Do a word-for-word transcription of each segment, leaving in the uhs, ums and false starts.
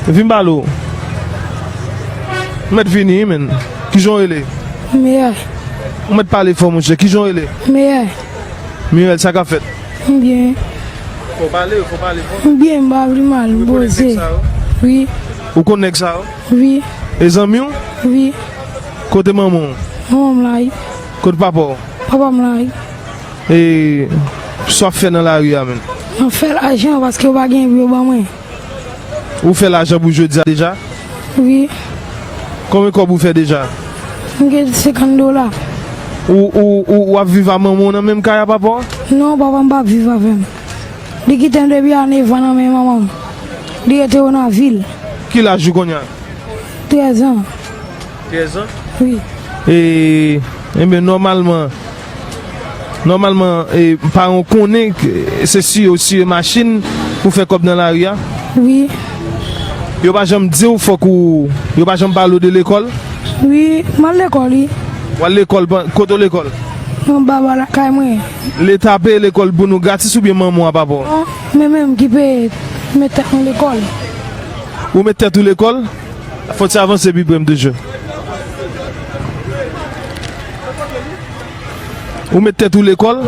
Vin pale w. Ou mèt vini, wi, menn. Kijan w rele? Meyè. Ou mèt pale fò, monchè. Kijan w rele? Meyè. Mirèl, sa k ap fèt? M byen. Fò w pale, fò w pale fò. M byen, m pa vle mal, m poze. Ou rekonèt nèg sa yo? Wi. Ou konn nèg sa yo? Wi. E zanmi w? Wi. Kote manman w? Manman m la, wi. Kote papa w? Papa m la, wi. E sa w ap fè nan lari a, menn? Mwen fè lajan paske yo pa gen pou yo ban mwen. Ou fè lajan pou jodi a deja? Wi. Konbyen kòb ou fè deja? M gen senkant dola. Ou, ou, ou, w ap viv a manman w nan menm kay a papa w? Non, papa m p ap viv avè m. Li kite m depi a nèf an nan men manman m. Li rete Wonavil. Ki laj ou kounye a? Trèz an. Trèz an? Wi. E, ebyen, nòmalman, nòmalman, e, paran w konnen ke se siye w siye machin pou fè kòb nan lari a? Wi. Yo pa janm di w fòk ou, yo pa janm pale w de lekòl? Wi, m al lekòl, wi. W al lekòl, ban-, kote w lekòl? Anba lakay mwen. Leta peye lekòl pou nou gratis oubyen manman w a papa w? Non, mwen menm ki peye, met tèt mwen lekòl. Ou met tèt ou lekòl? Fò ti avanse pi pre m toujou. Ou met tèt ou lekòl?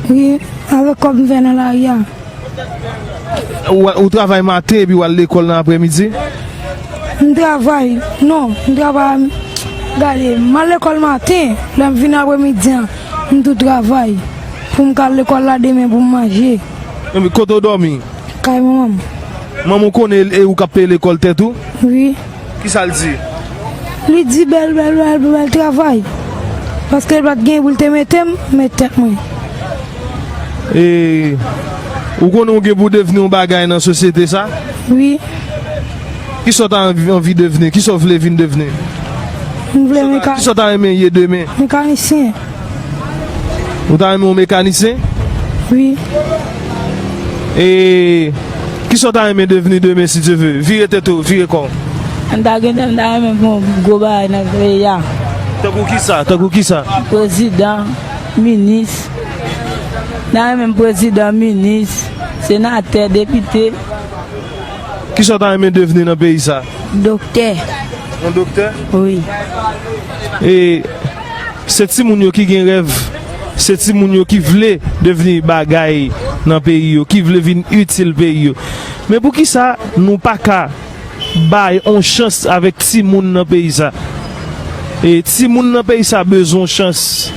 Wi, avèk kòb m fè nan lari a. Ou, ou travay maten epi w al lekòl nan aprèmidi? M travay, non, m travay, gade, m al lekòl maten, lè m vin aprèmidi an, m tou travay. Pou m ka al lekòl la demen pou m manje. Epi kote w dòmi? Kay manman m. Manman w konnen e ou k ap peye lekòl tèt ou? Wi. Kisa l di? Li di bèl, bèl, bèl, bèl travay. Paske l pa t gen pou l te mete m, met tèt mwen. E ou konnen w gen pou devni yon bagay nan sosyete sa? Wi. Kisa w ta anvi, anvi devni? Kisa w vle vin devni? M vle meka- Kisa w ta renmen ye demen? Mekanisyen. Ou ta renmen yon mekanisyen? Wi. E kisa w ta renmen devni demen, si Dye ve? Vire tèt ou, vire kò w. M ta gentan, m ta renmen fè yon gwo bagay nan peyi a. Tankou kisa? Tankou kisa? Prezidan, minis. M ta renmen prezidan, minis, senatè, depite. Kisa w ta renmen devni nan peyi sa? Doktè. Yon doktè? Wi. E se timoun yo ki gen rèv, se timoun yo ki vle devni bagay nan peyi yo, ki vle vin itil peyi yo. Men poukisa nou pa ka bay on chans avèk timoun nan peyi sa? E timoun nan peyi sa bezwen chans.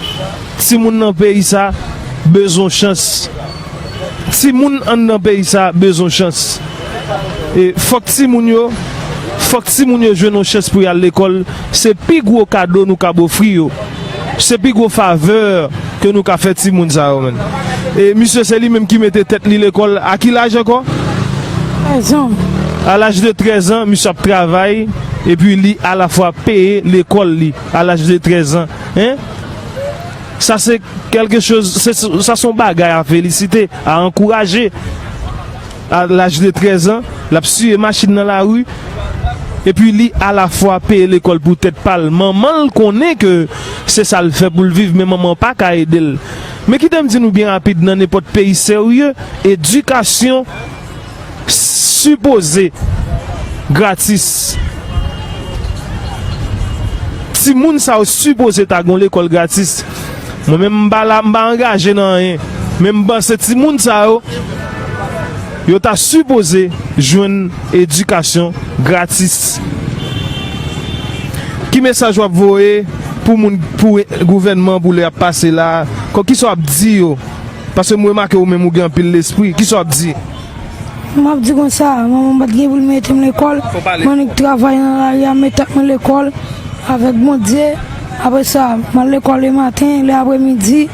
Timoun nan peyi sa bezwen chans. Timoun anndan peyi sa bezwen chans. E fòk timoun yo, fòk timoun yo jwenn yon chans pou y al lekòl. Se pi gwo kado nou kab ofri yo. Se pi gwo favè ke nou ka fè timoun sa yo, menn. E misye se li menm ki mete tèt li lekòl. A ki laj ankò? Trèz an. A laj de trèz an, misye ap travay, epi li alafwa peye lekòl li. A laj de trèz an. Hein? Sa se kèlke choz, se, sa se yon bagay a felisite, a ankouraje. A laj de trèz an, l ap siye machin nan lari, epi li alafwa peye lekòl pou tèt pa l. Manman l konnen ke se sa l fè pou l viv, men manman pa ka ede l. Men kite m di nou byen rapid, nan nenpòt peyi serye, edikasyon sipoze gratis. Timoun sa yo sipoze ta gon lekòl gratis. Mwen menm m pa la, m pa angaje nan anyen. Men m panse timoun sa yo, yo ta sipoze jwenn edikasyon gratis. Ki mesaj w ap voye pou moun, pou gouvènman, pou lè y ap pase la? Kò, kisa w ap di yo? Paske m remake ou menm ou gen anpil lespri. Kisa w ap di? M ap di konsa, manman m pa t gen pou l mete m lekòl. Fò pale. M annik travay nan lari a, met tèt mwen lekòl avèk Bondye. Apre sa, m al lekòl lematen, lè apremidi,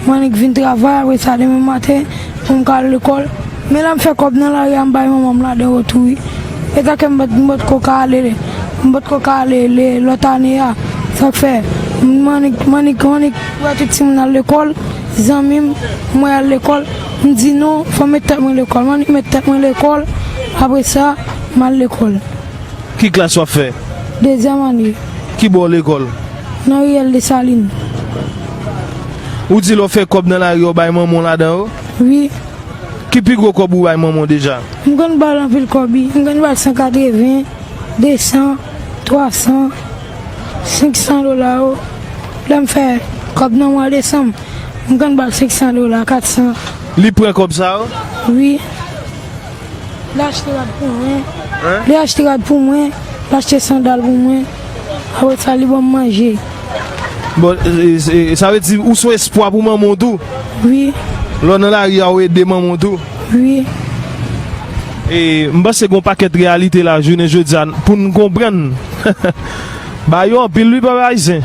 m annik vin travay. Apre sa, demen maten, pou m ka al lekòl. Men lè m fè kòb nan lari a, m bay manman m ladan yo tou, wi. E tanke m pa t, m pa t ko ka ale, m pa t ko ka ale lè, lòt ane a. Sa k fè, m annik, m annik, m annik wè tout timoun al lekòl. Zanmi m, mwen al lekòl. M di non, fò m met tèt mwen lekòl. M annik met tèt mwen lekòl. Apre sa, m al lekòl. Ki klas w ap fè? Dezyèm ane. Ki bò lekòl? Nan riyèl Desalin. Ou di lè w fè kòb nan lari a, w bay manman w ladan yo? Wi. Ki pi gwo kòb ou bay manman w deja? M konn ba l anpil kòb, wi. M konn ba l san katreven, de san, twa san, senk san dola yo. Lè m fè kòb nan mwa desanm, m konn ba l senk san dola, kat san. Li pran kòb sa yo? Wi. Li achte rad pou mwen. Hein? Li achte rad pou mwen. Li achte sandal pou mwen. Apre sa, li ban m manje. Bon, e, e, sa vle di ou se yon espwa pou manman w tou? Wi. Lè w nan lari a, ou ede manman w tou? Wi. E m panse gen yon pakèt reyalite la, jounen jodi a, pou n konprann. Ba yo anpil, wi, pèp ayisyen.